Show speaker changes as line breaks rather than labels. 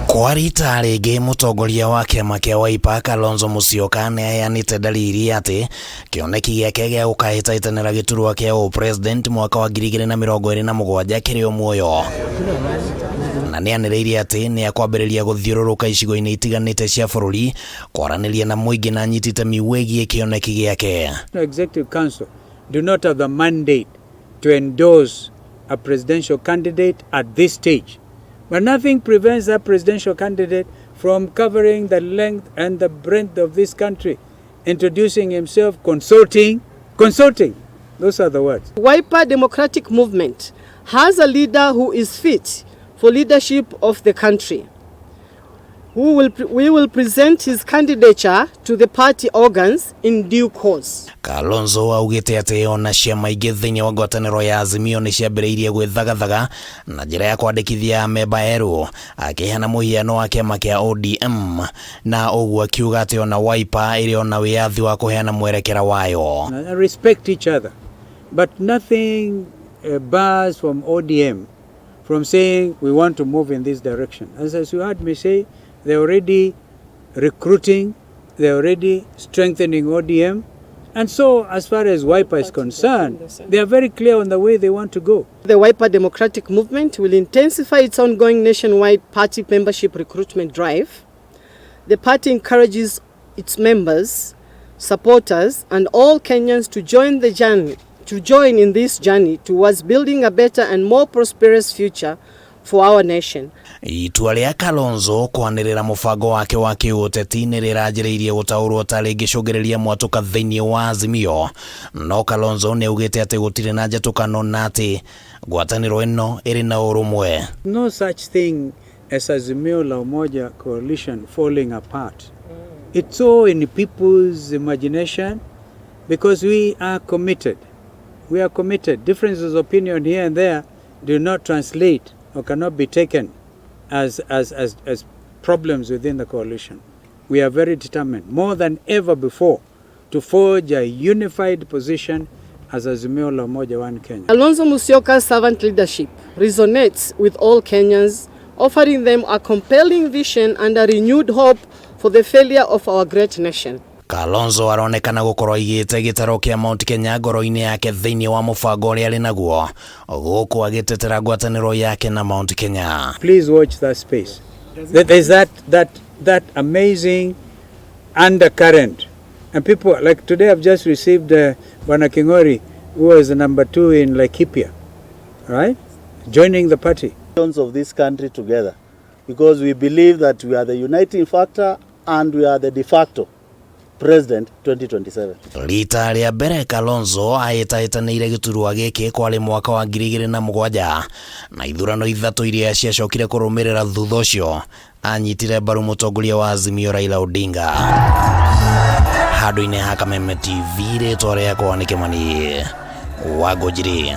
Kwa rita rĩngĩ mũtongoria wa kĩama kĩa Wiper Kalonzo Musyoka nĩ aheanĩte dalili atĩ kĩoneki gĩake gĩa gũkahĩtahĩtanĩra gĩturwa kĩa ũpresident mwaka wa 2027 kĩrĩ o muoyo, na nĩ anĩrĩire atĩ nĩ akwambĩrĩria gũthiũrũrũka icigo-inĩ itiganĩte cia bũrũri kwaranĩria na mũingĩ na anyiti itemi wĩgiĩ kĩoneki gĩake.
Executive Council do not have the mandate to endorse a presidential candidate at this stage. But nothing prevents that presidential candidate from covering the length and the breadth of this country, introducing himself, consulting, consulting. Those are the words.
Wiper Democratic Movement has a leader who is fit for leadership of the country. We will present his candidature to the party organs in due course.
Kalonzo augĩte atĩ ona ciama ingĩ thĩinĩ wa ngwatanĩro ya Azimio nĩ ciambĩrĩirie gwĩthagathaga na njĩra ya kwandĩkithia amemba erũ, akĩheana mũhiano wa kĩama kĩa ODM, na ũguo akiuga atĩ ona Wiper ĩrĩ ona wĩyathi wa kũheana mwerekera wayo.
And respect each other. But nothing bars from ODM from saying we want to move in this direction. As you heard me say, they're already recruiting, they're already strengthening ODM. And so, as far as Wiper is concerned, they are very clear on the way they want to go.
The Wiper Democratic Movement will intensify its ongoing nationwide party membership recruitment drive. The party encourages its members, supporters, and all Kenyans to join the journey, to join in this journey towards building a better and more prosperous future for our nation.
Itua rĩa Kalonzo kwanĩrĩra mũbango wake wa kĩũteti nĩ rĩranjĩrĩirie gũtaũrwo ta rĩngĩcũngĩrĩria mwatũka thĩinĩ wa Azimio, no Kalonzo nĩ augĩte atĩ gũtirĩ na njatũkano na atĩ ngwatanĩro ĩno ĩrĩ na ũrũmwe.
No such thing as Azimio la Umoja coalition falling apart. It's all in people's imagination because we are committed. We are committed. Differences of opinion here and there do not translate or cannot be taken as problems within the coalition. We are very determined, more than ever before, to forge a unified position as Azimio la Umoja One Kenya.
Kalonzo Musyoka's servant leadership resonates with all Kenyans, offering them a compelling vision and a renewed hope for the future of our great nation.
Kalonzo aronekana gũkorwo aigĩte gĩtaro kĩa Mount Kenya ngoro-inĩ yake thĩinĩ wa mũbango ũrĩa arĩ naguo, gũkũ agĩtetera ngwatanĩro yake na Mount Kenya.
Please watch that space. There's that amazing undercurrent. And people, like today I've just received Bwana Kingori, who was the number 2 in Laikipia, right? Joining the party.
Of this country together, because we believe that we are the uniting factor and we are the de facto president 2027.
Rita rĩa mbere Kalonzo ahĩtahĩtanĩire gĩturwa gĩkĩ kwarĩ mwaka wa 2007, na ithurano 3 iria ciacokire kũrũmĩrĩra thutha ũcio anyitire mbaru mũtongoria wa Azimio Raila Odinga. Handũ-inĩ ha Kameme TV, rĩtwa rĩakwa nĩ Kĩmani wa Ngũnjiri.